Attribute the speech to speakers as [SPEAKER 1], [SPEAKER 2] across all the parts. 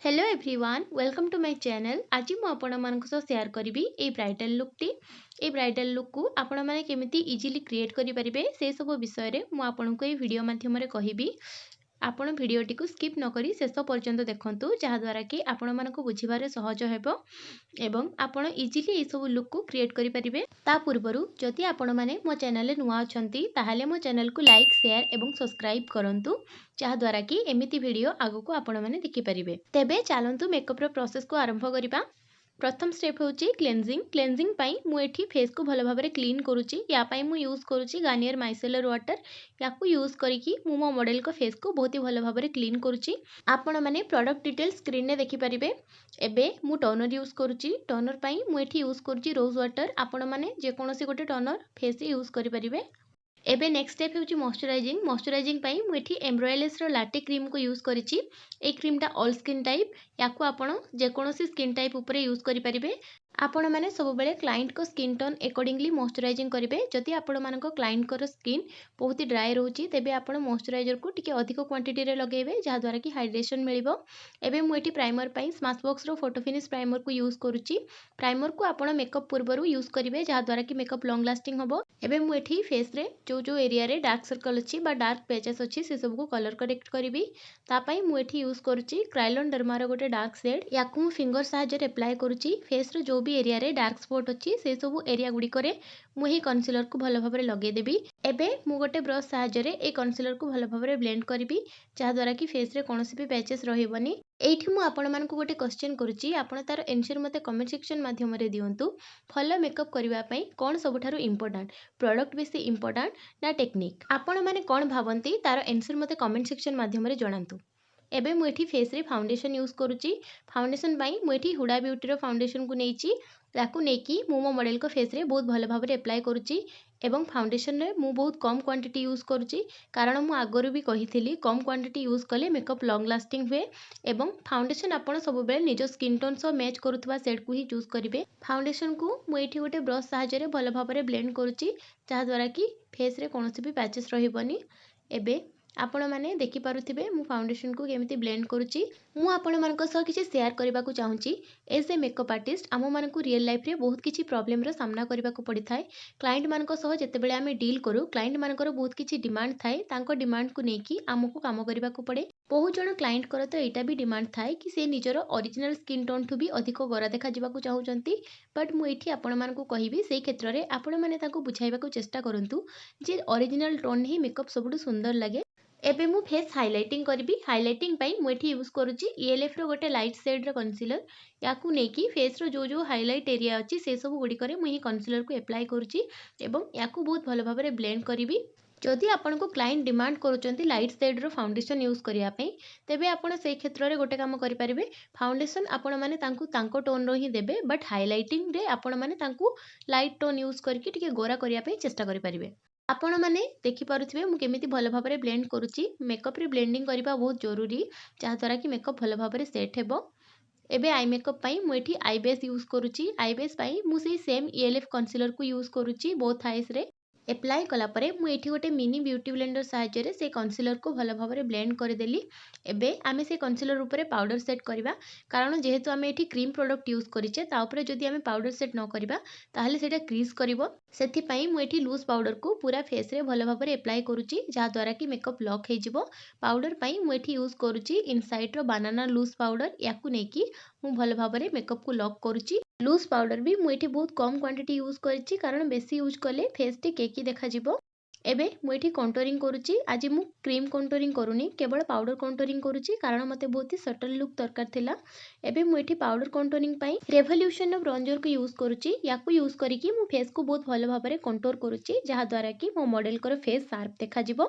[SPEAKER 1] Hello everyone, welcome to my channel. ଆଜି ମୁଁ ଆପଣମାନଙ୍କ ସହ ସେୟାର କରିବି ଏଇ ବ୍ରାଇଡ଼ାଲ୍ ଲୁକ୍ଟି। ଏଇ ବ୍ରାଇଡ଼ାଲ୍ ଲୁକ୍କୁ ଆପଣମାନେ କେମିତି ଇଜିଲି କ୍ରିଏଟ୍ କରିପାରିବେ, ସେସବୁ ବିଷୟରେ ମୁଁ ଆପଣଙ୍କୁ ଏଇ ଭିଡ଼ିଓ ମାଧ୍ୟମରେ କହିବି। ଆପଣ ଭିଡ଼ିଓଟିକୁ ସ୍କିପ୍ ନକରି ଶେଷ ପର୍ଯ୍ୟନ୍ତ ଦେଖନ୍ତୁ, ଯାହାଦ୍ୱାରା କି ଆପଣମାନଙ୍କୁ ବୁଝିବାରେ ସହଜ ହେବ ଏବଂ ଆପଣ ଇଜିଲି ଏଇସବୁ ଲୁକ୍କୁ କ୍ରିଏଟ୍ କରିପାରିବେ। ତା ପୂର୍ବରୁ ଯଦି ଆପଣମାନେ ମୋ ଚ୍ୟାନେଲରେ ନୂଆ ଅଛନ୍ତି, ତାହେଲେ ମୋ ଚ୍ୟାନେଲକୁ ଲାଇକ୍, ସେୟାର ଏବଂ ସବସ୍କ୍ରାଇବ୍ କରନ୍ତୁ, ଯାହାଦ୍ୱାରା କି ଏମିତି ଭିଡ଼ିଓ ଆଗକୁ ଆପଣମାନେ ଦେଖିପାରିବେ। ତେବେ ଚାଲନ୍ତୁ, ମେକଅପ୍ର ପ୍ରୋସେସ୍କୁ ଆରମ୍ଭ କରିବା। ପ୍ରଥମ ଷ୍ଟେପ୍ ହେଉଛି କ୍ଲେନ୍ଜିଂ। କ୍ଲେନ୍ଜିଂ ପାଇଁ ମୁଁ ଏଠି ଫେସ୍କୁ ଭଲ ଭାବରେ କ୍ଲିନ୍ କରୁଛି। ୟା ପାଇଁ ମୁଁ ୟୁଜ୍ କରୁଛି ଗାର୍ନିୟର ମାଇସେଲର ୱାଟର। ୟାକୁ ୟୁଜ୍ କରିକି ମୁଁ ମୋ ମଡ଼େଲଙ୍କ ଫେସ୍କୁ ବହୁତ ହି ଭଲ ଭାବରେ କ୍ଲିନ୍ କରୁଛି। ଆପଣମାନେ ପ୍ରଡ଼କ୍ଟ ଡିଟେଲ୍ସ ସ୍କ୍ରିନ୍ରେ ଦେଖିପାରିବେ। ଏବେ ମୁଁ ଟୋନର୍ ୟୁଜ୍ କରୁଛି। ଟୋନର୍ ପାଇଁ ମୁଁ ଏଠି ୟୁଜ୍ କରୁଛି ରୋଜ୍ ୱାଟର। ଆପଣମାନେ ଯେକୌଣସି ଗୋଟେ ଟୋନର୍ ଫେସ୍ରେ ୟୁଜ୍ କରିପାରିବେ। ଏବେ ନେକ୍ସଟ ଷ୍ଟେପ୍ ହେଉଛି ମଶ୍ଚରାଇଜିଂ। ମଶ୍ଚରାଇଜିଂ ପାଇଁ ମୁଁ ଏଠି ଏମ୍ବ୍ରୋଏଲେସ୍ର ଲାଟେ କ୍ରିମ୍କୁ ୟୁଜ୍ କରିଛି। ଏଇ କ୍ରିମ୍ଟା ଅଲ୍ ସ୍କିନ୍ ଟାଇପ୍। ୟାକୁ ଆପଣ ଯେକୌଣସି ସ୍କିନ୍ ଟାଇପ୍ ଉପରେ ୟୁଜ୍ କରିପାରିବେ। ଆପଣମାନେ ସବୁବେଳେ କ୍ଲାଇଣ୍ଟଙ୍କ ସ୍କିନ୍ ଟୋନ୍ ଏକର୍ଡ଼ିଂଲି ମଶ୍ଚରାଇଜିଂ କରିବେ। ଯଦି ଆପଣମାନଙ୍କ କ୍ଲାଇଣ୍ଟଙ୍କର ସ୍କିନ୍ ବହୁତ ଡ୍ରାଏ ରହୁଛି, ତେବେ ଆପଣ ମଶ୍ଚରାଇଜରକୁ ଟିକେ ଅଧିକ କ୍ୱାଣ୍ଟିଟିରେ ଲଗାଇବେ, ଯାହାଦ୍ୱାରା କି ହାଇଡ୍ରେସନ୍ ମିଳିବ। ଏବେ ମୁଁ ଏଠି ପ୍ରାଇମର ପାଇଁ ସ୍ମାସ୍ ବକ୍ସର ଫଟୋ ଫିନିଶ୍ ପ୍ରାଇମରକୁ ୟୁଜ୍ କରୁଛି। ପ୍ରାଇମରକୁ ଆପଣ ମେକଅପ୍ ପୂର୍ବରୁ ୟୁଜ୍ କରିବେ, ଯାହାଦ୍ୱାରା କି ମେକଅପ୍ ଲଙ୍ଗ୍ ଲାଷ୍ଟିଂ ହେବ। ଏବେ ମୁଁ ଏଠି ଫେସ୍ରେ ଯେଉଁ ଯେଉଁ ଏରିଆରେ ଡାର୍କ ସର୍କଲ୍ ଅଛି ବା ଡାର୍କ ପ୍ୟାଚେସ୍ ଅଛି, ସେସବୁକୁ କଲର୍ କରେକ୍ଟ କରିବି। ତା ପାଇଁ ମୁଁ ଏଠି ୟୁଜ୍ କରୁଛି କ୍ରାଇଲନ୍ ଡର୍ମାର ଗୋଟେ ଡାର୍କ ସେଡ୍। ୟାକୁ ମୁଁ ଫିଙ୍ଗର ସାହାଯ୍ୟରେ ଆପ୍ଲାଏ କରୁଛି। ଫେସ୍ର ଯେଉଁ ବି ଏରିଆରେ ଡାର୍କ ସ୍ପଟ୍ ଅଛି, ସେସବୁ ଏରିଆ ଗୁଡ଼ିକରେ ମୁଁ ଏହି କନସିଲରକୁ ଭଲ ଭାବରେ ଲଗାଇଦେବି। ଏବେ ମୁଁ ଗୋଟେ ବ୍ରସ୍ ସାହାଯ୍ୟରେ ଏଇ କନସିଲରକୁ ଭଲ ଭାବରେ ବ୍ଲେଣ୍ଡ କରିବି, ଯାହାଦ୍ୱାରା କି ଫେସ୍ରେ କୌଣସି ବି ପ୍ୟାଚେସ୍ ରହିବନି। ଏଇଠି ମୁଁ ଆପଣମାନଙ୍କୁ ଗୋଟେ କ୍ୱେଶ୍ଚନ୍ କରୁଛି। ଆପଣ ତାର ଏନ୍ସର୍ ମୋତେ କମେଣ୍ଟ ସେକ୍ସନ୍ ମାଧ୍ୟମରେ ଦିଅନ୍ତୁ। ଭଲ ମେକଅପ୍ କରିବା ପାଇଁ କ'ଣ ସବୁଠାରୁ ଇମ୍ପୋର୍ଟାଣ୍ଟ? ପ୍ରଡ଼କ୍ଟ ବେଶୀ ଇମ୍ପୋର୍ଟାଣ୍ଟ ନା ଟେକ୍ନିକ୍? ଆପଣମାନେ କ'ଣ ଭାବନ୍ତି, ତାର ଏନ୍ସର୍ ମୋତେ କମେଣ୍ଟ ସେକ୍ସନ୍ ମାଧ୍ୟମରେ ଜଣାନ୍ତୁ। ଏବେ ମୁଁ ଏଠି ଫେସ୍ରେ ଫାଉଣ୍ଡେସନ୍ ୟୁଜ୍ କରୁଛି। ଫାଉଣ୍ଡେସନ୍ ପାଇଁ ମୁଁ ଏଠି ହୁଡ଼ା ବ୍ୟୁଟିର ଫାଉଣ୍ଡେସନ୍କୁ ନେଇଛି। ତାକୁ ନେଇକି ମୁଁ ମୋ ମଡ଼େଲଙ୍କ ଫେସ୍ରେ ବହୁତ ଭଲ ଭାବରେ ଆପ୍ଲାଏ କରୁଛି ଏବଂ ଫାଉଣ୍ଡେସନ୍ରେ ମୁଁ ବହୁତ କମ୍ କ୍ୱାଣ୍ଟିଟି ୟୁଜ୍ କରୁଛି, କାରଣ ମୁଁ ଆଗରୁ ବି କହିଥିଲି, କମ୍ କ୍ୱାଣ୍ଟିଟି ୟୁଜ୍ କଲେ ମେକଅପ୍ ଲଙ୍ଗ୍ ଲାଷ୍ଟିଂ ହୁଏ। ଏବଂ ଫାଉଣ୍ଡେସନ୍ ଆପଣ ସବୁବେଳେ ନିଜ ସ୍କିନ୍ ଟୋନ୍ ସହ ମ୍ୟାଚ୍ କରୁଥିବା ସେଡ଼୍କୁ ହିଁ ଚୁଜ୍ କରିବେ। ଫାଉଣ୍ଡେସନ୍କୁ ମୁଁ ଏଇଠି ଗୋଟେ ବ୍ରସ୍ ସାହାଯ୍ୟରେ ଭଲ ଭାବରେ ବ୍ଲେଣ୍ଡ କରୁଛି, ଯାହାଦ୍ୱାରା କି ଫେସ୍ରେ କୌଣସି ବି ପ୍ୟାଚେସ୍ ରହିବନି। ଏବେ ଆପଣମାନେ ଦେଖିପାରୁଥିବେ ମୁଁ ଫାଉଣ୍ଡେସନକୁ କେମିତି ବ୍ଲେଣ୍ଡ କରୁଛି। ମୁଁ ଆପଣମାନଙ୍କ ସହ କିଛି ସେୟାର କରିବାକୁ ଚାହୁଁଛି। ଏଜ୍ ଏ ମେକଅପ୍ ଆର୍ଟିଷ୍ଟ, ଆମମାନଙ୍କୁ ରିଏଲ୍ ଲାଇଫ୍ରେ ବହୁତ କିଛି ପ୍ରୋବ୍ଲେମର ସାମ୍ନା କରିବାକୁ ପଡ଼ିଥାଏ। କ୍ଲାଇଣ୍ଟମାନଙ୍କ ସହ ଯେତେବେଳେ ଆମେ ଡିଲ୍ କରୁ, କ୍ଲାଇଣ୍ଟମାନଙ୍କର ବହୁତ କିଛି ଡିମାଣ୍ଡ ଥାଏ। ତାଙ୍କ ଡିମାଣ୍ଡକୁ ନେଇକି ଆମକୁ କାମ କରିବାକୁ ପଡ଼େ। ବହୁତ ଜଣ କ୍ଲାଇଣ୍ଟଙ୍କର ତ ଏଇଟା ବି ଡିମାଣ୍ଡ ଥାଏ କି ସେ ନିଜର ଅରିଜିନାଲ୍ ସ୍କିନ୍ ଟୋନ୍ଠୁ ବି ଅଧିକ ଗୋରା ଦେଖାଯିବାକୁ ଚାହୁଁଛନ୍ତି। ବଟ୍ ମୁଁ ଏଇଠି ଆପଣମାନଙ୍କୁ କହିବି, ସେଇ କ୍ଷେତ୍ରରେ ଆପଣମାନେ ତାଙ୍କୁ ବୁଝାଇବାକୁ ଚେଷ୍ଟା କରନ୍ତୁ ଯେ ଅରିଜିନାଲ୍ ଟୋନ୍ ହିଁ ମେକଅପ୍ ସବୁଠୁ ସୁନ୍ଦର ଲାଗେ। ଏବେ ମୁଁ ଫେସ୍ ହାଇଲାଇଟିଂ କରିବି। ହାଇଲାଇଟିଂ ପାଇଁ ମୁଁ ଏଠି ୟୁଜ୍ କରୁଛି ଇଏଲ୍ଏଫ୍ର ଗୋଟେ ଲାଇଟ୍ ସେଡ଼୍ର କନସିଲର୍। ୟାକୁ ନେଇକି ଫେସ୍ର ଯେଉଁ ଯେଉଁ ହାଇଲାଇଟ୍ ଏରିଆ ଅଛି, ସେସବୁ ଗୁଡ଼ିକରେ ମୁଁ ଏହି କନସିଲର୍କୁ ଆପ୍ଲାଏ କରୁଛି ଏବଂ ୟାକୁ ବହୁତ ଭଲ ଭାବରେ ବ୍ଲେଣ୍ଡ କରିବି। ଯଦି ଆପଣଙ୍କୁ କ୍ଲାଇଣ୍ଟ ଡିମାଣ୍ଡ କରୁଛନ୍ତି ଲାଇଟ୍ ସେଡ଼୍ର ଫାଉଣ୍ଡେସନ୍ ୟୁଜ୍ କରିବା ପାଇଁ, ତେବେ ଆପଣ ସେଇ କ୍ଷେତ୍ରରେ ଗୋଟେ କାମ କରିପାରିବେ। ଫାଉଣ୍ଡେସନ୍ ଆପଣମାନେ ତାଙ୍କୁ ତାଙ୍କ ଟୋନ୍ର ହିଁ ଦେବେ, ବଟ୍ ହାଇଲାଇଟିଂରେ ଆପଣମାନେ ତାଙ୍କୁ ଲାଇଟ୍ ଟୋନ୍ ୟୁଜ୍ କରିକି ଟିକେ ଗୋରା କରିବା ପାଇଁ ଚେଷ୍ଟା କରିପାରିବେ। ଆପଣମାନେ ଦେଖିପାରୁଥିବେ ମୁଁ କେମିତି ଭଲ ଭାବରେ ବ୍ଲେଣ୍ଡ କରୁଛି। ମେକଅପ୍ରେ ବ୍ଲେଣ୍ଡିଂ କରିବା ବହୁତ ଜରୁରୀ, ଯାହାଦ୍ୱାରା କି ମେକଅପ୍ ଭଲ ଭାବରେ ସେଟ୍ ହେବ। ଏବେ I makeup ପାଇଁ ମୁଁ ଏଠି I base use କରୁଛି। I ବେସ୍ ପାଇଁ ମୁଁ ସେଇ ସେମ୍ ଇଏଲ୍ଏଫ୍ କନସିଲର୍କୁ ୟୁଜ୍ କରୁଛି। ବୋଥ୍ ଆଇସ୍ରେ ଆପ୍ଲାଏ କଲା ପରେ ମୁଁ ଏଇଠି ଗୋଟେ ମିନି ବ୍ୟୁଟି ବ୍ଲେଣ୍ଡର ସାହାଯ୍ୟରେ ସେ କନସିଲର୍କୁ ଭଲ ଭାବରେ ବ୍ଲେଣ୍ଡ କରିଦେଲି। ଏବେ ଆମେ ସେ କନସିଲର୍ ଉପରେ ପାଉଡ଼ର ସେଟ୍ କରିବା, କାରଣ ଯେହେତୁ ଆମେ ଏଠି କ୍ରିମ୍ ପ୍ରଡ଼କ୍ଟ ୟୁଜ୍ କରିଛେ, ତା ଉପରେ ଯଦି ଆମେ ପାଉଡ଼ର ସେଟ୍ ନ କରିବା, ତାହେଲେ ସେଇଟା କ୍ରିଜ୍ କରିବ। ସେଥିପାଇଁ ମୁଁ ଏଠି ଲୁଜ୍ ପାଉଡ଼ରକୁ ପୁରା ଫେସ୍ରେ ଭଲ ଭାବରେ ଆପ୍ଲାଏ କରୁଛି, ଯାହାଦ୍ୱାରା କି ମେକଅପ୍ ଲକ୍ ହେଇଯିବ। ପାଉଡ଼ର ପାଇଁ ମୁଁ ଏଠି ୟୁଜ୍ କରୁଛି ଇନସାଇଟ୍ର ବାନାନା ଲୁଜ୍ ପାଉଡ଼ର। ୟାକୁ ନେଇକି ମୁଁ ଭଲ ଭାବରେ ମେକଅପ୍କୁ ଲକ୍ କରୁଛି। ଲୁଜ୍ ପାଉଡ଼ର ବି ମୁଁ ଏଠି ବହୁତ କମ୍ କ୍ୱାଣ୍ଟିଟି ୟୁଜ୍ କରିଛି, କାରଣ ବେଶୀ ୟୁଜ୍ କଲେ ଫେସ୍ଟି କେକି ଦେଖାଯିବ। ଏବେ ମୁଁ ଏଠି କଣ୍ଟୋରିଂ କରୁଛି। ଆଜି ମୁଁ କ୍ରିମ୍ କଣ୍ଟୋରିଂ କରୁନି, କେବଳ ପାଉଡ଼ର କଣ୍ଟୋରିଂ କରୁଛି, କାରଣ ମୋତେ ବହୁତ ହି ସଟଲ୍ ଲୁକ୍ ଦରକାର ଥିଲା। ଏବେ ମୁଁ ଏଠି ପାଉଡ଼ର କଣ୍ଟୋରିଂ ପାଇଁ ରେଭଲ୍ୟୁସନର ବ୍ରଞ୍ଜରକୁ ୟୁଜ୍ କରୁଛି। ୟାକୁ ୟୁଜ୍ କରିକି ମୁଁ ଫେସ୍କୁ ବହୁତ ଭଲ ଭାବରେ କଣ୍ଟୋର କରୁଛି, ଯାହାଦ୍ୱାରା କି ମୋ ମଡ଼େଲଙ୍କର ଫେସ୍ ସାର୍ପ ଦେଖାଯିବ।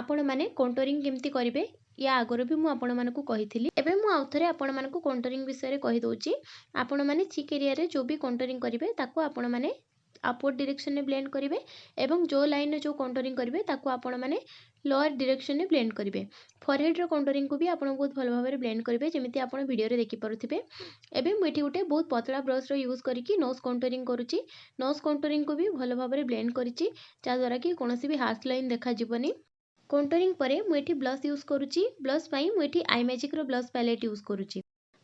[SPEAKER 1] ଆପଣମାନେ କଣ୍ଟୋରିଂ କେମିତି କରିବେ, ୟା ଆଗରୁ ବି ମୁଁ ଆପଣମାନଙ୍କୁ କହିଥିଲି। ଏବେ ମୁଁ ଆଉଥରେ ଆପଣମାନଙ୍କୁ କଣ୍ଟୋରିଂ ବିଷୟରେ କହିଦେଉଛି। ଆପଣମାନେ ଚିକ୍ ଏରିଆରେ ଯେଉଁ ବି କଣ୍ଟୋରିଂ କରିବେ, ତାକୁ ଆପଣମାନେ ଆପୱାର୍ଡ଼ ଡିରେକ୍ସନରେ ବ୍ଲେଣ୍ଡ କରିବେ ଏବଂ ଯେଉଁ ଲାଇନ୍ରେ ଯେଉଁ କଣ୍ଟୋରିଂ କରିବେ, ତାକୁ ଆପଣମାନେ ଲୋଅର୍ ଡିରେକ୍ସନରେ ବ୍ଲେଣ୍ଡ କରିବେ। ଫରହେଡ଼୍ର କଣ୍ଟୋରିଂକୁ ବି ଆପଣ ବହୁତ ଭଲ ଭାବରେ ବ୍ଲେଣ୍ଡ କରିବେ, ଯେମିତି ଆପଣ ଭିଡ଼ିଓରେ ଦେଖିପାରୁଥିବେ। ଏବେ ମୁଁ ଏଠି ଗୋଟେ ବହୁତ ପତଳା ବ୍ରସ୍ର ୟୁଜ୍ କରିକି ନୋଜ୍ କଣ୍ଟୋରିଂ କରୁଛି। ନୋଜ୍ କଣ୍ଟୋରିଂକୁ ବି ଭଲ ଭାବରେ ବ୍ଲେଣ୍ଡ କରିଛି, ଯାହାଦ୍ୱାରା କି କୌଣସି ବି ହାର୍ସ ଲାଇନ୍ ଦେଖାଯିବନି। କଣ୍ଟୋରିଂ ପରେ ମୁଁ ଏଠି ବ୍ଲସ୍ ୟୁଜ୍ କରୁଛି। ବ୍ଲସ୍ ପାଇଁ ମୁଁ ଏଠି I ମ୍ୟାଜିକ୍ର ବ୍ଲସ୍ ପ୍ୟାଲେଟ୍ ୟୁଜ୍ କରୁଛି।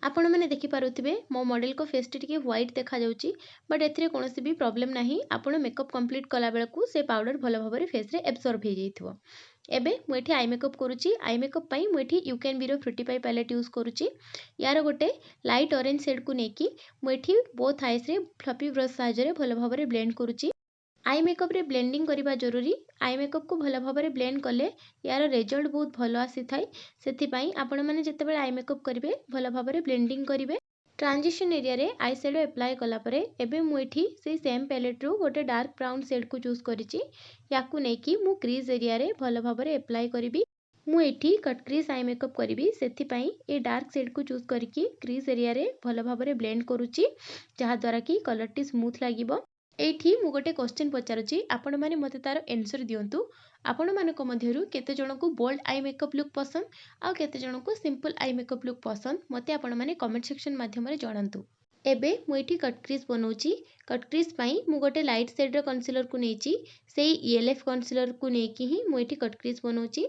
[SPEAKER 1] ଆପଣମାନେ ଦେଖିପାରୁଥିବେ, ମୋ ମଡ଼େଲଙ୍କ ଫେସ୍ଟି ଟିକେ ହ୍ୱାଇଟ୍ ଦେଖାଯାଉଛି, ବଟ୍ ଏଥିରେ କୌଣସି ବି ପ୍ରୋବ୍ଲେମ୍ ନାହିଁ। ଆପଣ ମେକଅପ୍ କମ୍ପ୍ଲିଟ୍ କଲାବେଳକୁ ସେ ପାଉଡ଼ର ଭଲ ଭାବରେ ଫେସ୍ରେ ଏବଜର୍ବ ହେଇଯାଇଥିବ। ଏବେ ମୁଁ ଏଠି I makeup କରୁଛି। I makeup ପାଇଁ ମୁଁ ଏଠି you can Veer frutti ପାଇ ପ୍ୟାଲେଟ୍ ୟୁଜ୍ କରୁଛି। ୟାର ଗୋଟେ ଲାଇଟ୍ ଅରେଞ୍ଜ ସେଡ଼୍କୁ ନେଇକି ମୁଁ ଏଠି ବୋଥ୍ ଆଇସ୍ରେ ଫ୍ଲଫି ବ୍ରସ୍ ସାହାଯ୍ୟରେ ଭଲ ଭାବରେ ବ୍ଲେଣ୍ଡ କରୁଛି। I ମେକଅପ୍ରେ ବ୍ଲେଣ୍ଡିଂ କରିବା ଜରୁରୀ। I ମେକଅପ୍କୁ ଭଲ ଭାବରେ ବ୍ଲେଣ୍ଡ କଲେ ୟାର ରେଜଲ୍ଟ ବହୁତ ଭଲ ଆସିଥାଏ। ସେଥିପାଇଁ ଆପଣମାନେ ଯେତେବେଳେ I makeup କରିବେ, ଭଲ ଭାବରେ ବ୍ଲେଣ୍ଡିଂ କରିବେ। ଟ୍ରାଞ୍ଜିସନ୍ ଏରିଆରେ I shadow apply କଲା ପରେ ଏବେ ମୁଁ ଏଠି ସେଇ ସେମ୍ ପ୍ୟାଲେଟ୍ରୁ ଗୋଟେ ଡାର୍କ ବ୍ରାଉନ୍ ସେଡ଼୍କୁ ଚୁଜ୍ କରିଛି। ୟାକୁ ନେଇକି ମୁଁ କ୍ରିଜ୍ ଏରିଆରେ ଭଲ ଭାବରେ ଆପ୍ଲାଏ କରିବି। ମୁଁ ଏଠି କଟ୍ କ୍ରିଜ୍ I makeup କରିବି, ସେଥିପାଇଁ ଏ ଡାର୍କ ସେଡ଼୍କୁ ଚୁଜ୍ କରିକି କ୍ରିଜ୍ ଏରିଆରେ ଭଲ ଭାବରେ ବ୍ଲେଣ୍ଡ କରୁଛି, ଯାହାଦ୍ୱାରା କି କଲର୍ଟି ସ୍ମୁଥ୍ ଲାଗିବ। ଏଇଠି ମୁଁ ଗୋଟେ କ୍ୱେଶ୍ଚନ୍ ପଚାରୁଛି, ଆପଣମାନେ ମୋତେ ତା'ର ଆନ୍ସର୍ ଦିଅନ୍ତୁ। ଆପଣମାନଙ୍କ ମଧ୍ୟରୁ କେତେ ଜଣଙ୍କୁ ବୋଲ୍ଡ I makeup look ପସନ୍ଦ ଆଉ କେତେ ଜଣଙ୍କୁ ସିମ୍ପଲ୍ I makeup look ପସନ୍ଦ, ମୋତେ ଆପଣମାନେ କମେଣ୍ଟ ସେକ୍ସନ୍ ମାଧ୍ୟମରେ ଜଣାନ୍ତୁ। ଏବେ ମୁଁ ଏଠି କଟ୍ କ୍ରିଜ୍ ବନାଉଛି। କଟ୍ କ୍ରିଜ୍ ପାଇଁ ମୁଁ ଗୋଟେ ଲାଇଟ୍ ସେଡ଼୍ର କନସିଲର୍କୁ ନେଇଛି। ସେଇ ଇଏଲ୍ଏଫ୍ କନସିଲର୍କୁ ନେଇକି ହିଁ ମୁଁ ଏଠି କଟ୍ କ୍ରିଜ୍ ବନାଉଛି।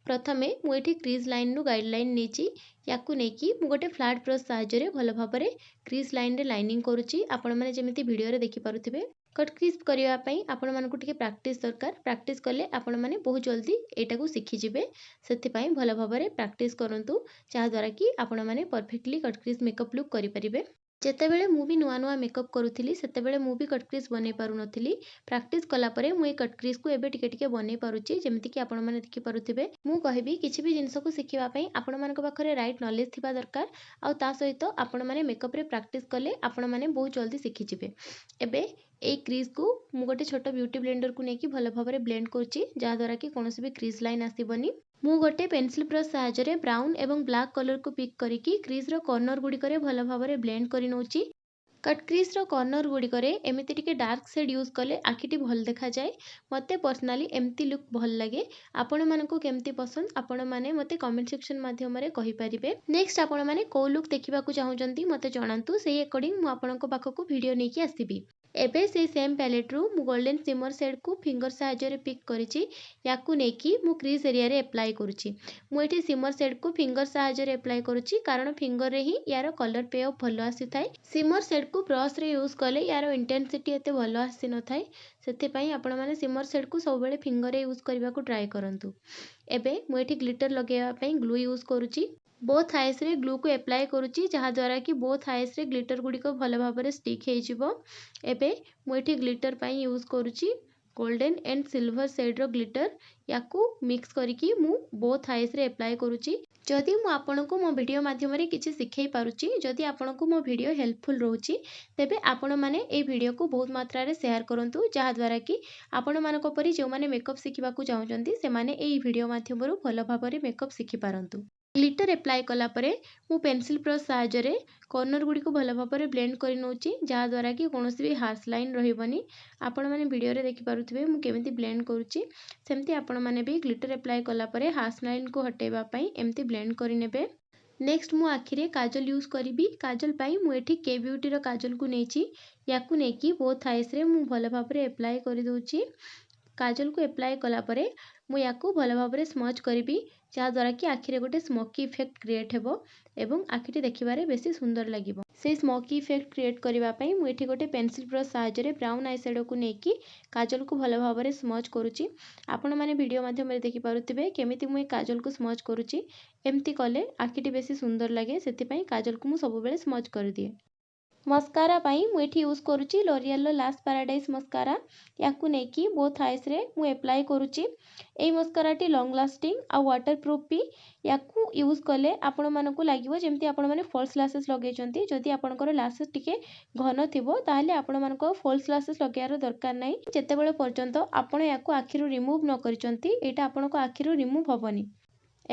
[SPEAKER 1] ପ୍ରଥମେ ମୁଁ ଏଠି କ୍ରିଜ୍ ଲାଇନ୍ରୁ ଗାଇଡ଼୍ ଲାଇନ୍ ନେଇଛି। ୟାକୁ ନେଇକି ମୁଁ ଗୋଟେ ଫ୍ଲାଟ୍ ବ୍ରସ୍ ସାହାଯ୍ୟରେ ଭଲ ଭାବରେ କ୍ରିଜ୍ ଲାଇନ୍ରେ ଲାଇନିଂ କରୁଛି, ଆପଣମାନେ ଯେମିତି ଭିଡ଼ିଓରେ ଦେଖିପାରୁଥିବେ। କଟ୍ କ୍ରିଜ୍ କରିବା ପାଇଁ ଆପଣମାନଙ୍କୁ ଟିକେ ପ୍ରାକ୍ଟିସ୍ ଦରକାର। ପ୍ରାକ୍ଟିସ୍ କଲେ ଆପଣମାନେ ବହୁତ ଜଲ୍ଦି ଏଇଟାକୁ ଶିଖିଯିବେ। ସେଥିପାଇଁ ଭଲ ଭାବରେ ପ୍ରାକ୍ଟିସ୍ କରନ୍ତୁ, ଯାହାଦ୍ୱାରା କି ଆପଣମାନେ perfectly cut crease makeup look କରିପାରିବେ। ଯେତେବେଳେ ମୁଁ ବି ନୂଆ ନୂଆ ମେକଅପ୍ କରୁଥିଲି, ସେତେବେଳେ ମୁଁ ବି କଟ୍ କ୍ରିଜ୍ ବନେଇ ପାରୁନଥିଲି। ପ୍ରାକ୍ଟିସ୍ କଲା ପରେ ମୁଁ ଏଇ କଟ୍ କ୍ରିଜ୍କୁ ଏବେ ଟିକେ ଟିକେ ବନେଇ ପାରୁଛି, ଯେମିତିକି ଆପଣମାନେ ଦେଖିପାରୁଥିବେ। ମୁଁ କହିବି, କିଛି ବି ଜିନିଷକୁ ଶିଖିବା ପାଇଁ ଆପଣମାନଙ୍କ ପାଖରେ ରାଇଟ୍ ନଲେଜ୍ ଥିବା ଦରକାର ଆଉ ତା ସହିତ ଆପଣମାନେ ମେକଅପ୍ରେ ପ୍ରାକ୍ଟିସ୍ କଲେ ଆପଣମାନେ ବହୁତ ଜଲ୍ଦି ଶିଖିଯିବେ। ଏବେ ଏଇ କ୍ରିଜ୍କୁ ମୁଁ ଗୋଟେ ଛୋଟ ବ୍ୟୁଟି ବ୍ଲେଣ୍ଡରକୁ ନେଇକି ଭଲ ଭାବରେ ବ୍ଲେଣ୍ଡ କରୁଛି, ଯାହାଦ୍ୱାରା କି କୌଣସି ବି କ୍ରିଜ୍ ଲାଇନ୍ ଆସିବନି। ମୁଁ ଗୋଟେ ପେନ୍ସିଲ୍ ବ୍ରସ୍ ସାହାଯ୍ୟରେ ବ୍ରାଉନ୍ ଏବଂ ବ୍ଲାକ୍ କଲର୍କୁ ପିକ୍ କରିକି କ୍ରିଜ୍ର କର୍ଣ୍ଣର ଗୁଡ଼ିକରେ ଭଲ ଭାବରେ ବ୍ଲେଣ୍ଡ କରି ନେଉଛି। କଟ୍ କ୍ରିଜ୍ର କର୍ଣ୍ଣର ଗୁଡ଼ିକରେ ଏମିତି ଟିକେ ଡାର୍କ ସେଡ଼୍ ୟୁଜ୍ କଲେ ଆଖିଟି ଭଲ ଦେଖାଯାଏ। ମୋତେ ପର୍ସନାଲି ଏମିତି ଲୁକ୍ ଭଲ ଲାଗେ। ଆପଣମାନଙ୍କୁ କେମିତି ପସନ୍ଦ, ଆପଣମାନେ ମୋତେ କମେଣ୍ଟ ସେକ୍ସନ୍ ମାଧ୍ୟମରେ କହିପାରିବେ। ନେକ୍ସଟ ଆପଣମାନେ କେଉଁ ଲୁକ୍ ଦେଖିବାକୁ ଚାହୁଁଛନ୍ତି, ମୋତେ ଜଣାନ୍ତୁ। ସେଇ ଆକର୍ଡ଼ିଂ ମୁଁ ଆପଣଙ୍କ ପାଖକୁ ଭିଡ଼ିଓ ନେଇକି ଆସିବି। ଏବେ ସେଇ ସେମ୍ ପ୍ୟାଲେଟ୍ରୁ ମୁଁ ଗୋଲ୍ଡେନ୍ ସିମର୍ ସେଡ଼୍କୁ ଫିଙ୍ଗର ସାହାଯ୍ୟରେ ପିକ୍ କରିଛି। ୟାକୁ ନେଇକି ମୁଁ କ୍ରିଜ୍ ଏରିଆରେ ଆପ୍ଲାଏ କରୁଛି। ମୁଁ ଏଠି ସିମର୍ ସେଡ଼୍କୁ ଫିଙ୍ଗର ସାହାଯ୍ୟରେ ଆପ୍ଲାଏ କରୁଛି, କାରଣ ଫିଙ୍ଗରରେ ହିଁ ୟାର କଲର୍ ପେ ଅଫ୍ ଭଲ ଆସିଥାଏ। ସିମର୍ ସେଡ଼୍କୁ ବ୍ରସ୍ରେ ୟୁଜ୍ କଲେ ୟାର ଇଣ୍ଟେନ୍ସିଟି ଏତେ ଭଲ ଆସିନଥାଏ। ସେଥିପାଇଁ ଆପଣମାନେ ସିମର୍ ସେଡ଼୍କୁ ସବୁବେଳେ ଫିଙ୍ଗରରେ ୟୁଜ୍ କରିବାକୁ ଟ୍ରାଏ କରନ୍ତୁ। ଏବେ ମୁଁ ଏଠି ଗ୍ଲିଟର୍ ଲଗାଇବା ପାଇଁ ଗ୍ଲୁ ୟୁଜ୍ କରୁଛି। ବୋଥ୍ ଆଇସ୍ରେ ଗ୍ଲୁକୁ ଆପ୍ଲାଏ କରୁଛି, ଯାହାଦ୍ୱାରା କି ବୋଥ୍ ଆଇସ୍ରେ ଗ୍ଲିଟର୍ ଗୁଡ଼ିକ ଭଲ ଭାବରେ ଷ୍ଟିକ୍ ହେଇଯିବ। ଏବେ ମୁଁ ଏଠି ଗ୍ଲିଟର୍ ପାଇଁ ୟୁଜ୍ କରୁଛି ଗୋଲ୍ଡେନ୍ ଆଣ୍ଡ ସିଲଭର ସେଡ଼୍ର ଗ୍ଲିଟର୍। ୟାକୁ ମିକ୍ସ କରିକି ମୁଁ ବୋଥ୍ ଆଇସ୍ରେ ଆପ୍ଲାଏ କରୁଛି। ଯଦି ମୁଁ ଆପଣଙ୍କୁ ମୋ ଭିଡ଼ିଓ ମାଧ୍ୟମରେ କିଛି ଶିଖେଇ ପାରୁଛି, ଯଦି ଆପଣଙ୍କୁ ମୋ ଭିଡ଼ିଓ ହେଲ୍ପଫୁଲ୍ ରହୁଛି, ତେବେ ଆପଣମାନେ ଏଇ ଭିଡ଼ିଓକୁ ବହୁତ ମାତ୍ରାରେ ସେୟାର କରନ୍ତୁ, ଯାହାଦ୍ୱାରା କି ଆପଣମାନଙ୍କ ପରି ଯେଉଁମାନେ ମେକଅପ୍ ଶିଖିବାକୁ ଚାହୁଁଛନ୍ତି, ସେମାନେ ଏଇ ଭିଡ଼ିଓ ମାଧ୍ୟମରୁ ଭଲ ଭାବରେ ମେକଅପ୍ ଶିଖିପାରନ୍ତୁ। ଗ୍ଲିଟର୍ ଆପ୍ଲାଏ କଲା ପରେ ମୁଁ ପେନ୍ସିଲ୍ ବ୍ରସ୍ ସାହାଯ୍ୟରେ କର୍ଣ୍ଣର ଗୁଡ଼ିକୁ ଭଲ ଭାବରେ ବ୍ଲେଣ୍ଡ କରି ନେଉଛି, ଯାହାଦ୍ୱାରା କି କୌଣସି ବି ହାର୍ସ ଲାଇନ୍ ରହିବନି। ଆପଣମାନେ ଭିଡ଼ିଓରେ ଦେଖିପାରୁଥିବେ ମୁଁ କେମିତି ବ୍ଲେଣ୍ଡ କରୁଛି। ସେମିତି ଆପଣମାନେ ବି ଗ୍ଲିଟର୍ ଆପ୍ଲାଏ କଲା ପରେ ହାର୍ସ ଲାଇନ୍କୁ ହଟେଇବା ପାଇଁ ଏମିତି ବ୍ଲେଣ୍ଡ କରିନେବେ। ନେକ୍ସଟ ମୁଁ ଆଖିରେ କାଜଲ ୟୁଜ୍ କରିବି। କାଜଲ ପାଇଁ ମୁଁ ଏଠି କେ ବ୍ୟୁଟିର କାଜଲକୁ ନେଇଛି। ୟାକୁ ନେଇକି ବୋଥ୍ ଆଇସ୍ରେ ମୁଁ ଭଲ ଭାବରେ ଆପ୍ଲାଏ କରିଦେଉଛି। କାଜଲକୁ ଆପ୍ଲାଏ କଲା ପରେ ମୁଁ ୟାକୁ ଭଲ ଭାବରେ ସ୍ମଚ୍ କରିବି, ଯାହାଦ୍ୱାରା କି ଆଖିରେ ଗୋଟେ ସ୍ମୋକି ଇଫେକ୍ଟ କ୍ରିଏଟ୍ ହେବ ଏବଂ ଆଖିଟି ଦେଖିବାରେ ବେଶୀ ସୁନ୍ଦର ଲାଗିବ। ସେଇ ସ୍ମୋକି ଇଫେକ୍ଟ କ୍ରିଏଟ୍ କରିବା ପାଇଁ ମୁଁ ଏଠି ଗୋଟେ ପେନ୍ସିଲ୍ ବ୍ରସ୍ ସାହାଯ୍ୟରେ ବ୍ରାଉନ୍ I ସେଡ଼ୋକୁ ନେଇକି କାଜଲକୁ ଭଲ ଭାବରେ ସ୍ମଚ୍ କରୁଛି। ଆପଣମାନେ ଭିଡ଼ିଓ ମାଧ୍ୟମରେ ଦେଖିପାରୁଥିବେ କେମିତି ମୁଁ ଏ କାଜଲକୁ ସ୍ମଚ୍ କରୁଛି। ଏମିତି କଲେ ଆଖିଟି ବେଶୀ ସୁନ୍ଦର ଲାଗେ, ସେଥିପାଇଁ କାଜଲକୁ ମୁଁ ସବୁବେଳେ ସ୍ମଚ୍ କରିଦିଏ। ମସ୍କାରା ପାଇଁ ମୁଁ ଏଠି ୟୁଜ୍ କରୁଛି ଲୋରିଆଲର ଲାସ୍ ପାରାଡାଇସ୍ ମସ୍କାରା। ୟାକୁ ନେଇକି ବୋଥ୍ ଆଇସ୍ରେ ମୁଁ ଆପ୍ଲାଏ କରୁଛି। ଏଇ ମସ୍କାରାଟି ଲଙ୍ଗ୍ ଲାଷ୍ଟିଂ ଆଉ ୱାଟର୍ ପ୍ରୁଫ୍ ବି। ୟାକୁ ୟୁଜ୍ କଲେ ଆପଣମାନଙ୍କୁ ଲାଗିବ ଯେମିତି ଆପଣମାନେ ଫଲ୍ସ ଲାସେସ୍ ଲଗେଇଛନ୍ତି। ଯଦି ଆପଣଙ୍କର ଲାସେସ୍ ଟିକେ ଘନ ଥିବ, ତାହେଲେ ଆପଣମାନଙ୍କୁ ଆଉ ଫଲ୍ସ ଲାସେସ୍ ଲଗେଇବାର ଦରକାର ନାହିଁ। ଯେତେବେଳେ ପର୍ଯ୍ୟନ୍ତ ଆପଣ ୟାକୁ ଆଖିରୁ ରିମୁଭ୍ ନ କରିଛନ୍ତି, ଏଇଟା ଆପଣଙ୍କ ଆଖିରୁ ରିମୁଭ୍ ହେବନି।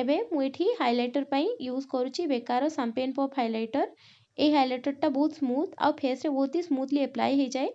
[SPEAKER 1] ଏବେ ମୁଁ ଏଠି ହାଇଲାଇଟର୍ ପାଇଁ ୟୁଜ୍ କରୁଛି ବେକାର ସାମ୍ପେନ୍ ପପ୍ ହାଇଲାଇଟର୍। ଏଇ ହାଇଲାଇଟର୍ଟା ବହୁତ ସ୍ମୁଥ୍ ଆଉ ଫେସ୍ରେ ବହୁତ ହି ସ୍ମୁଥଲି ଆପ୍ଲାଏ ହେଇଯାଏ,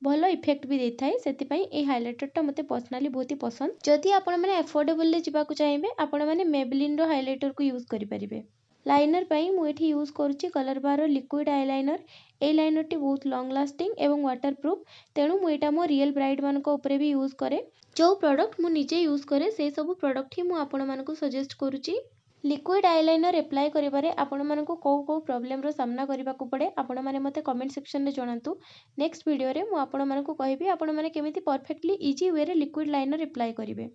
[SPEAKER 1] ଭଲ ଇଫେକ୍ଟ ବି ଦେଇଥାଏ। ସେଥିପାଇଁ ଏଇ ହାଇଲାଇଟର୍ଟା ମୋତେ ପର୍ସନାଲି ବହୁତ ହି ପସନ୍ଦ। ଯଦି ଆପଣମାନେ ଆଫୋର୍ଡେବଲ୍ରେ ଯିବାକୁ ଚାହିଁବେ, ଆପଣମାନେ ମେବଲିନ୍ର ହାଇଲାଇଟର୍କୁ ୟୁଜ୍ କରିପାରିବେ। ଲାଇନର୍ ପାଇଁ ମୁଁ ଏଠି ୟୁଜ୍ କରୁଛି କଲର୍ ବାରର ଲିକ୍ୱିଡ଼ ଆଇଲାଇନର୍। ଏଇ ଲାଇନର୍ଟି ବହୁତ ଲଙ୍ଗ୍ ଲାଷ୍ଟିଂ ଏବଂ ୱାଟର୍ ପ୍ରୁଫ୍, ତେଣୁ ମୁଁ ଏଇଟା ମୋ ରିଏଲ୍ ବ୍ରାଇଡ଼୍ମାନଙ୍କ ଉପରେ ବି ୟୁଜ୍ କରେ। ଯେଉଁ ପ୍ରଡ଼କ୍ଟ ମୁଁ ନିଜେ ୟୁଜ୍ କରେ, ସେଇ ସବୁ ପ୍ରଡ଼କ୍ଟ ହିଁ ମୁଁ ଆପଣମାନଙ୍କୁ ସଜେଷ୍ଟ କରୁଛି। ଲିକ୍ୱିଡ଼ ଆଇଲାଇନର୍ ଆପ୍ଲାଏ କରିବାରେ ଆପଣମାନଙ୍କୁ କେଉଁ କେଉଁ ପ୍ରୋବ୍ଲେମର ସାମ୍ନା କରିବାକୁ ପଡ଼େ, ଆପଣମାନେ ମୋତେ କମେଣ୍ଟ ସେକ୍ସନରେ ଜଣାନ୍ତୁ। ନେକ୍ସଟ ଭିଡ଼ିଓରେ ମୁଁ ଆପଣମାନଙ୍କୁ କହିବି ଆପଣମାନେ କେମିତି perfectly easy way liquid liner apply କରିବେ।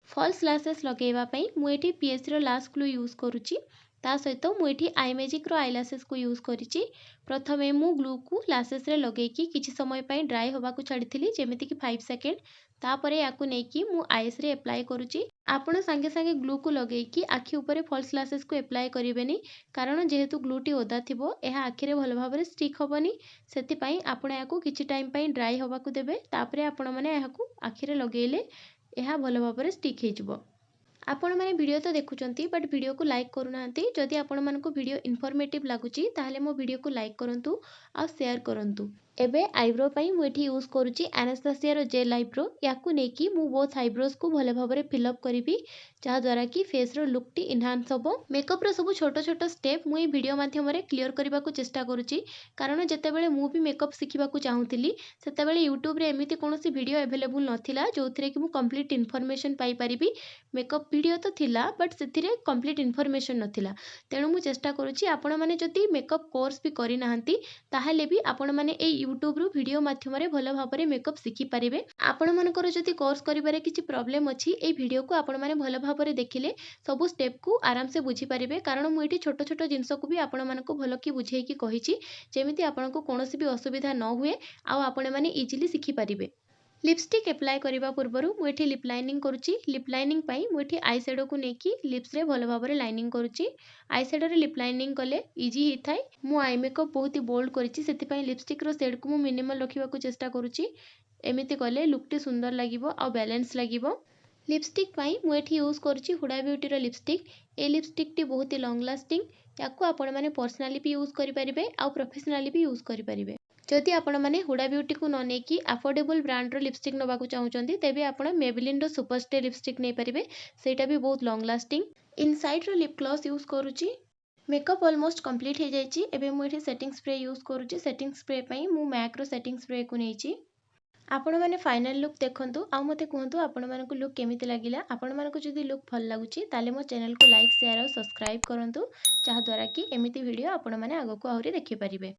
[SPEAKER 1] ଫଲ୍ସ ଲାସେସ୍ ଲଗାଇବା ପାଇଁ ମୁଁ ଏଠି ପିଏସିର ଲାସ୍ ଗ୍ଲୁ ୟୁଜ୍ କରୁଛି। ତା ସହିତ ମୁଁ ଏଠି I ମ୍ୟାଜିକ୍ର I ଲାସେସ୍କୁ ୟୁଜ୍ କରିଛି। ପ୍ରଥମେ ମୁଁ ଗ୍ଲୁକୁ ଲାସେସ୍ରେ ଲଗେଇକି କିଛି ସମୟ ପାଇଁ ଡ୍ରାଏ ହେବାକୁ ଛାଡ଼ିଥିଲି, ଯେମିତିକି 5 ସେକେଣ୍ଡ। ତାପରେ ୟାକୁ ନେଇକି ମୁଁ ଆଇସ୍ରେ ଆପ୍ଲାଏ କରୁଛି। ଆପଣ ସାଙ୍ଗେ ସାଙ୍ଗେ ଗ୍ଲୁକୁ ଲଗେଇକି ଆଖି ଉପରେ ଫଲ୍ସ ଲାସେସ୍କୁ ଆପ୍ଲାଏ କରିବେନି, କାରଣ ଯେହେତୁ ଗ୍ଲୁଟି ଓଦା ଥିବ, ଏହା ଆଖିରେ ଭଲ ଭାବରେ ଷ୍ଟିକ୍ ହେବନି। ସେଥିପାଇଁ ଆପଣ ଏହାକୁ କିଛି ଟାଇମ୍ ପାଇଁ ଡ୍ରାଏ ହେବାକୁ ଦେବେ। ତାପରେ ଆପଣମାନେ ଏହାକୁ ଆଖିରେ ଲଗେଇଲେ ଏହା ଭଲ ଭାବରେ ଷ୍ଟିକ୍ ହେଇଯିବ। ଆପଣମାନେ ଭିଡ଼ିଓ ତ ଦେଖୁଛନ୍ତି, ବଟ୍ ଭିଡ଼ିଓକୁ ଲାଇକ୍ କରୁନାହାନ୍ତି। ଯଦି ଆପଣମାନଙ୍କୁ ଭିଡ଼ିଓ ଇନଫର୍ମେଟିଭ୍ ଲାଗୁଛି, ତାହେଲେ ମୋ ଭିଡ଼ିଓକୁ ଲାଇକ୍ କରନ୍ତୁ ଆଉ ସେୟାର କରନ୍ତୁ। ଏବେ ଆଇବ୍ରୋ ପାଇଁ ମୁଁ ଏଠି ୟୁଜ୍ କରୁଛି ଆନାସ୍ତାସିଆର ଜେଲ୍ ଆଇବ୍ରୋ। ୟାକୁ ନେଇକି ମୁଁ ବୋଥ୍ ଆଇବ୍ରୋସ୍କୁ ଭଲ ଭାବରେ ଫିଲ୍ଅପ୍ କରିବି, ଯାହାଦ୍ୱାରା କି ଫେସ୍ର ଲୁକ୍ଟି ଇନହାନ୍ସ ହେବ। ମେକଅପ୍ର ସବୁ ଛୋଟ ଛୋଟ ଷ୍ଟେପ୍ ମୁଁ ଏଇ ଭିଡ଼ିଓ ମାଧ୍ୟମରେ କ୍ଲିଅର୍ କରିବାକୁ ଚେଷ୍ଟା କରୁଛି, କାରଣ ଯେତେବେଳେ ମୁଁ ବି ମେକଅପ୍ ଶିଖିବାକୁ ଚାହୁଁଥିଲି, ସେତେବେଳେ ୟୁଟ୍ୟୁବରେ ଏମିତି କୌଣସି ଭିଡ଼ିଓ ଆଭେଲେବୁଲ୍ ନଥିଲା ଯେଉଁଥିରେ କି ମୁଁ କମ୍ପ୍ଲିଟ୍ ଇନଫର୍ମେସନ୍ ପାଇପାରିବି। ମେକଅପ୍ ଭିଡ଼ିଓ ତ ଥିଲା, ବଟ୍ ସେଥିରେ କମ୍ପ୍ଲିଟ୍ ଇନଫର୍ମେସନ୍ ନଥିଲା। ତେଣୁ ମୁଁ ଚେଷ୍ଟା କରୁଛି, ଆପଣମାନେ ଯଦି ମେକଅପ୍ କୋର୍ସ ବି କରିନାହାନ୍ତି, ତାହେଲେ ବି ଆପଣମାନେ ଏଇ ୟୁଟ୍ୟୁବରୁ ଭିଡ଼ିଓ ମାଧ୍ୟମରେ ଭଲ ଭାବରେ ମେକଅପ୍ ଶିଖିପାରିବେ। ଆପଣମାନଙ୍କର ଯଦି କୋର୍ସ କରିବାରେ କିଛି ପ୍ରୋବ୍ଲେମ୍ ଅଛି, ଏଇ ଭିଡ଼ିଓକୁ ଆପଣମାନେ ଭଲ ଭାବରେ ଦେଖିଲେ ସବୁ ଷ୍ଟେପ୍କୁ ଆରାମସେ ବୁଝିପାରିବେ, କାରଣ ମୁଁ ଏଠି ଛୋଟ ଛୋଟ ଜିନିଷକୁ ବି ଆପଣମାନଙ୍କୁ ଭଲକି ବୁଝେଇକି କହିଛି, ଯେମିତି ଆପଣଙ୍କୁ କୌଣସି ବି ଅସୁବିଧା ନ ହୁଏ ଆଉ ଆପଣମାନେ ଇଜିଲି ଶିଖିପାରିବେ। ଲିପଷ୍ଟିକ୍ ଆପ୍ଲାଏ କରିବା ପୂର୍ବରୁ ମୁଁ ଏଠି ଲିପ୍ ଲାଇନିଂ କରୁଛି। ଲିପ୍ ଲାଇନିଂ ପାଇଁ ମୁଁ ଏଠି I ସେଡ଼ୋକୁ ନେଇକି ଲିପ୍ସରେ ଭଲ ଭାବରେ ଲାଇନିଂ କରୁଛି। I ସେଡ଼ୋରେ ଲିପ୍ ଲାଇନିଂ କଲେ ଇଜି ହେଇଥାଏ। ମୁଁ I makeup ବହୁତ ହି ବୋଲ୍ଡ କରିଛି, ସେଥିପାଇଁ ଲିପଷ୍ଟିକ୍ର ସେଡ଼୍କୁ ମୁଁ ମିନିମଲ୍ ରଖିବାକୁ ଚେଷ୍ଟା କରୁଛି। ଏମିତି କଲେ ଲୁକ୍ଟି ସୁନ୍ଦର ଲାଗିବ ଆଉ ବାଲାନ୍ସ ଲାଗିବ। ଲିପଷ୍ଟିକ୍ ପାଇଁ ମୁଁ ଏଠି ୟୁଜ୍ କରୁଛି ହୁଡ଼ା ବ୍ୟୁଟିର ଲିପଷ୍ଟିକ୍। ଏ ଲିପଷ୍ଟିକ୍ଟି ବହୁତ ହି ଲଙ୍ଗ୍ ଲାଷ୍ଟିଂ। ୟାକୁ ଆପଣମାନେ ପର୍ସନାଲି ବି ୟୁଜ୍ କରିପାରିବେ ଆଉ ପ୍ରଫେସନାଲି ବି ୟୁଜ୍ କରିପାରିବେ। ଯଦି ଆପଣମାନେ ହୁଡ଼ା ବ୍ୟୁଟିକୁ ନ ନେଇକି ଆଫୋର୍ଡେବଲ୍ ବ୍ରାଣ୍ଡର ଲିପଷ୍ଟିକ୍ ନେବାକୁ ଚାହୁଁଛନ୍ତି, ତେବେ ଆପଣ ମେବଲିନ୍ର ସୁପରଷ୍ଟେ ଲିପଷ୍ଟିକ୍ ନେଇପାରିବେ। ସେଇଟା ବି ବହୁତ ଲଙ୍ଗ୍ ଲାଷ୍ଟିଂ। ଇନସାଇଟ୍ର ଲିପ୍ ଗ୍ଲସ୍ ୟୁଜ୍ କରୁଛି। ମେକଅପ୍ ଅଲମୋଷ୍ଟ କମ୍ପ୍ଲିଟ୍ ହେଇଯାଇଛି। ଏବେ ମୁଁ ଏଠି ସେଟିଂ ସ୍ପ୍ରେ ୟୁଜ୍ କରୁଛି। ସେଟିଂ ସ୍ପ୍ରେ ପାଇଁ ମୁଁ ମ୍ୟାକ୍ର ସେଟିଂ ସ୍ପ୍ରେକୁ ନେଇଛି। ଆପଣମାନେ ଫାଇନାଲ୍ ଲୁକ୍ ଦେଖନ୍ତୁ ଆଉ ମୋତେ କୁହନ୍ତୁ ଆପଣମାନଙ୍କୁ ଲୁକ୍ କେମିତି ଲାଗିଲା। ଆପଣମାନଙ୍କୁ ଯଦି ଲୁକ୍ ଭଲ ଲାଗୁଛି, ତାହେଲେ ମୋ ଚ୍ୟାନେଲକୁ ଲାଇକ୍, ସେୟାର ଆଉ ସବସ୍କ୍ରାଇବ୍ କରନ୍ତୁ, ଯାହାଦ୍ୱାରା କି ଏମିତି ଭିଡ଼ିଓ ଆପଣମାନେ ଆଗକୁ ଆହୁରି ଦେଖିପାରିବେ।